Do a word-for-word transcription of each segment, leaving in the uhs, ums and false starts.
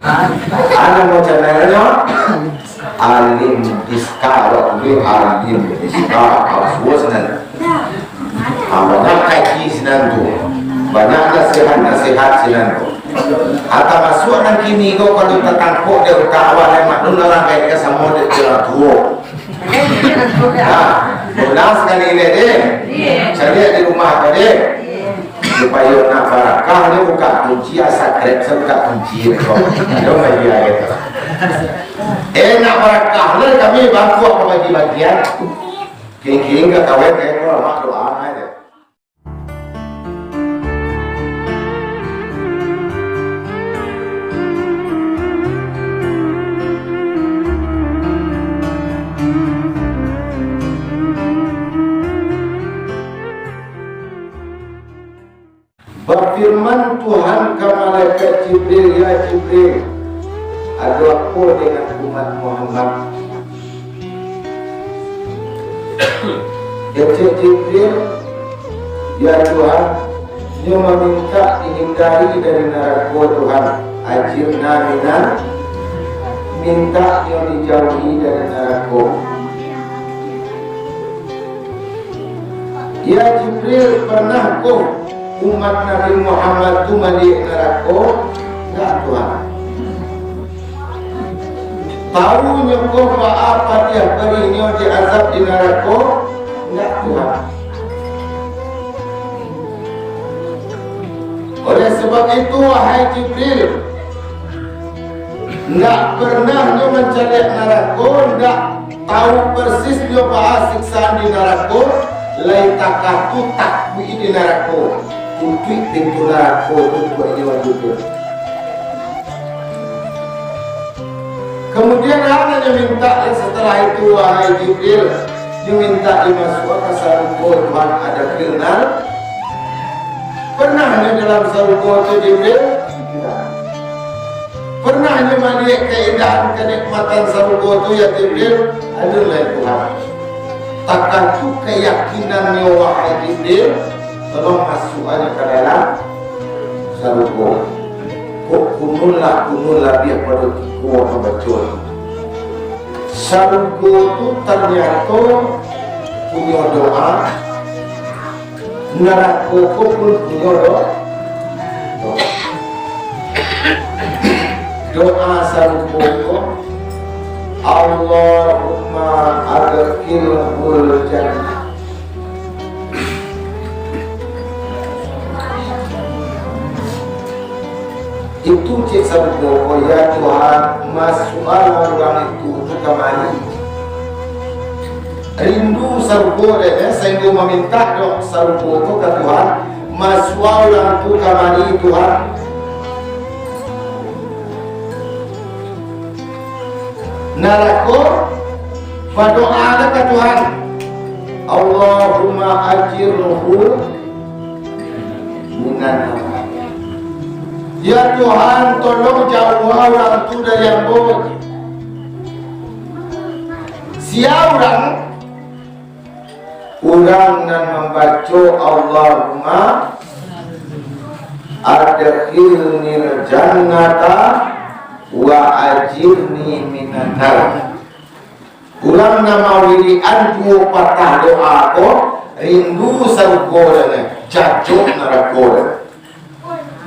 Ado nan channelnyo Alim Diska, awak tulis Alim Diska, awas sinan. Ah, banyak kaji sinan tu, banyak nasihat-nasihat sinan tu. Atau masuak nan kini ko, kalau tatangkok dek utak awak, lai maklum lah urang kayak ka samo dek urang tuo. Nah, pulang sakali ni deh. Cari di rumah ko deh. Supayo nak barakah ni, buka kunci, asa krep, asa buka kunci ko. Aduh, bagi aja tu. Eh, nak barakah ni kami bangkuak bagi-bagian. Kini-kini ka kawin, eh, ko mak doa aja. Bafirman Tuhan ka malaikat Jibril, "Ya Jibril, ado apo dengan umat Muhammad?" Kecek Jibril, "Ya Tuhan, nyo mamintak dihindari dari narako, Tuhan. Ajirna minan, mintak nyo dijauhi dari narako." "Ya Jibril, pernahkoh umat Nabi Muhammad tu maliek narako?" "Ndak, Tuhan." "Tahu nyo ko baa padiah parihnyo diazab di narako?" "Ndak, Tuhan." Oleh sebab itu, wahai Jibril, ndak pernah nyo mancaliak narako, ndak tahu persis nyo baa siksaan di narako, lai takatu takuik di narako, tutuik pintu narako, tutuik nyo Jibril. Kemudian, a nan nyo mintak setelah itu, wahai Jibril? Nyo mintak dimasuak ka sarugo, Tuhan, adkhilnal. Pernah nyo dalam sarugo tu, Jibril? Indak. Pernah nyo maliek kaindahan, kanikmatan sarugo tu, ya Jibril? Alun lai, Tuhan. Takah tu kayakinan nyo, wahai Jibril, tolong masuak nyo ka dalam sarugo. Kok kunun lah kunun labiah pado tigo ka baco tu. Sarugo tu tanyato punyo doa, narako ko pun punyo do-, doa. Doa sarugo ko, "Allahumma adkhilhul jannah." Itu cek sarugo ko, "Ya Tuhan, masuaklah urang itu tu kamari." Rindu sarugo dek, eh, sahinggo mamintak dek sarugo tu ka Tuhan, "Masuak urang tu kamari, Tuhan." Narako, badoa ka Tuhan, "Allahumma ajirhu minan nar." Ya Tuhan, tolong jauah urang tu dari ambo. Sia urang? Urang nan mambaco, "Allahumma adkhilnil jannata wa ajirni minan nar." Urang nan mawirikan duo patah doa ko, rindu sarugo dek, jajok narako dek.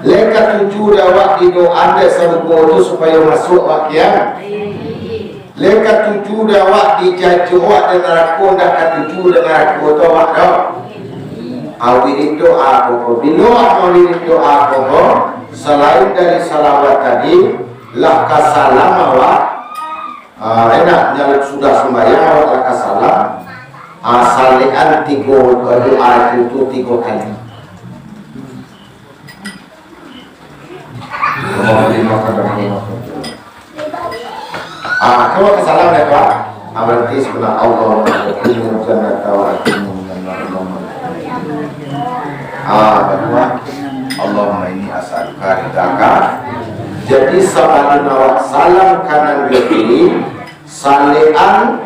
Lai katuju dek awak didoaan dek sarugo tu supayo masuak awak kian? Lai katuju dek awak dijajok awak dek narako, ndak katuju dek narako tu awak doh? Ah, wirid doa ko, ko. Bilo awak mawirid doa ko, ko, salain dari salawat tadi, lah ka salam awak. Ah, enak, nyo sudah sumbayang, awak lah ka salam. Ah, salekan tigo, doa itu tu tigo kali. Ah, kalau ka salam ya, Pak. Ah, berarti sebenarnya, "Allahumma adkhilnil jannata wa ajirni minan nar." Ah, kedua, "Allahumma inni as'aluka ridhaka." Jadi, sabalun awak salam kanan jo kiri, salekan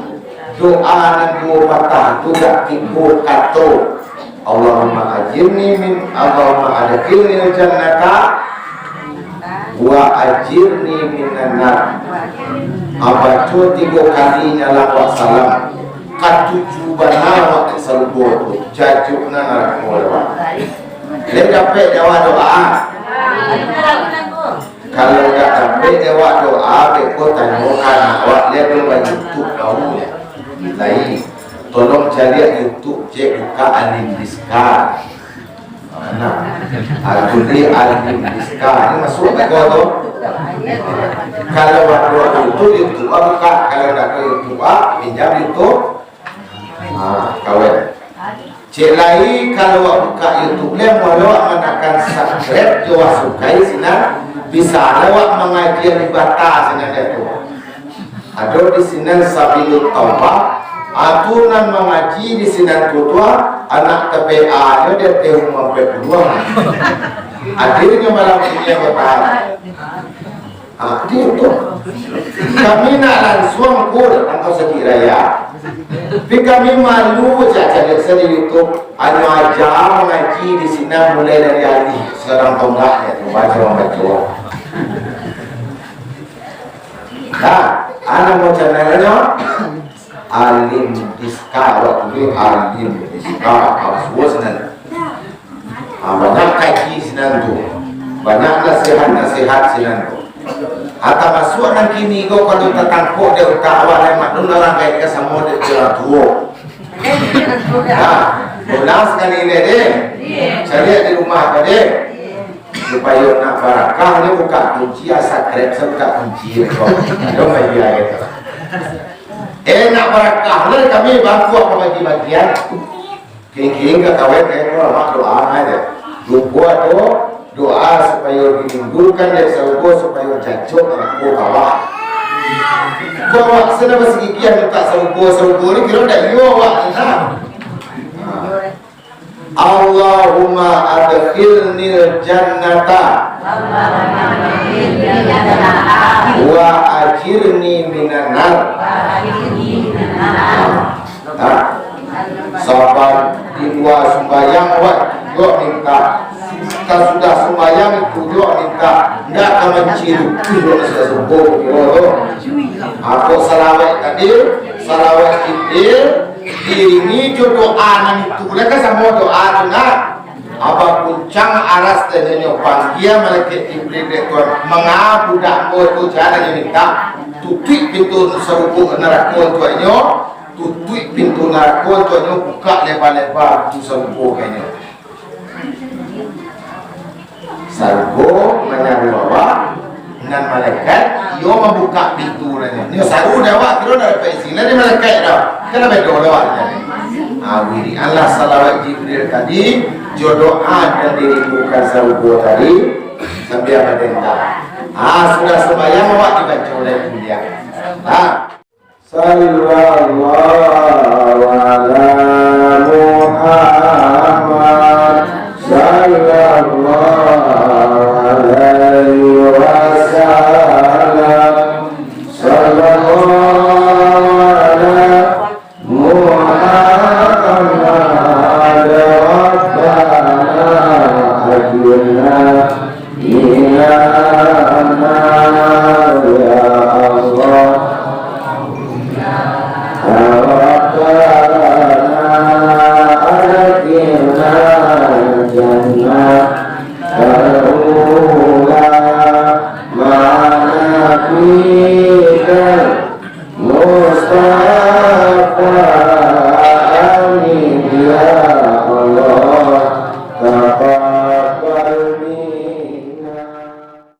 doa nan duo patah tu, dak tigo kato, "Allahumma ajirni min, Allahumma adkhilnil jannata." Wa ajirni minan nar. Abaco tigo kali nyo lah awak salam. Katuju bana awak di sarugo tu, jajuak nan narako lewat. Lai dapek di awak doa? Kalau ndak dapek di awak doa, beko tanyokan awak, lai ado ba YouTube tahu ya. Lai, tolong caliak YouTube, cek buka Alim Rizka. Nah, Abdul Alim Rizka ni masuk beko tu. Kalau ado YouTube, YouTube buka. Kalau ndak ado YouTube, pinjam YouTube. Ha, kawan. Cek lai, kalau awak buka YouTube, lai mulo awak manakan subscribe, jo awak sukai sinan, bisa lah awak mangaji di bata sinan tu. Ado di sinan Sabilul Taubah, atu nan mangaji di sinan tu, tu, anak T P A nyo di ateh umua ampek puluah. Hadirnyo malam ini, Bapak. Ah, di YouTube. Kami nak lansuang ko datang ka Masajik Raya. Tapi kami malu cak caliak sajo di YouTube. Hanyo aja mangaji di sinan mulai dari alif, sakarang tonggaknyo tu, baco, baco. Nah, a namo channelnyo? Alim Rizka, awak tulis Alim Rizka, ha, suo sinan. Ha, banyak kaji sinan tu. Banyak nasihat-nasihat sinan tu. Ha, tamasuak nan kini ko, kalau tatangkok dek utak awak, lai maklum lah urang gaek ka samo dek urang tuo. Ha, ulang sakali lai deh. Caliak di rumah ko deh. Supayo nak barakah ni, buka kunci, asa krep, asa buka kunci ko. Ado maia gitu. Eh, nak barakah lah kami bangkuak pabagi-bagian. Kiring-kiring ka kawin, ka iko lamak doa aja. Lupo ado doa supayo dirindukan dari sarugo, supayo jajok dari ko bawah. Bawah sana basigigian mintak sarugo, sarugo ni kiro ndak iyo awak ni nah. Allahumma adkhilnil jannata wa ajirni minan nar. Nah, saban di lua sumbayang awak tu juo minta. Sasudah sumbayang tu juo minta. Ndak ka mancirupi juo sudah subuh kiro tu. Apo salawat tadi, salawat Jibril, diiringi jo doa nan itu. Lah kan samo doa tu nah. Apo puncak aras tadi nyo panggia malaikat Jibril dek Tuhan, manga budak ambo tu jan nyo minta tutuik pintu sarugo narako untuaknyo, tutuik pintu narako untuaknyo, buka leba-leba pintu sarugo kanyo. Sarugo manyaru awak, nan malaikat, iyo mambukak pintu nyo. Nyo saru dek awak, kiro ndak dapek izin dari malaikat doh. Kan lah bedo lah awak nyo. Ha, wirianlah salawat Jibril tadi, jo doa nan dirindukan sarugo tadi, sambia badenda. Ha, sudah sumbayang awak dibaco oleh kuliah. Ha. Sallallahu ala Muhammad, sallallahu alaihi wasallam, sallallahu ala Muhammad, Rabbana ajirna minan nar, ya Allah. Rabbana adkhilna jannatal ula ma'a nabiyikal Mustafa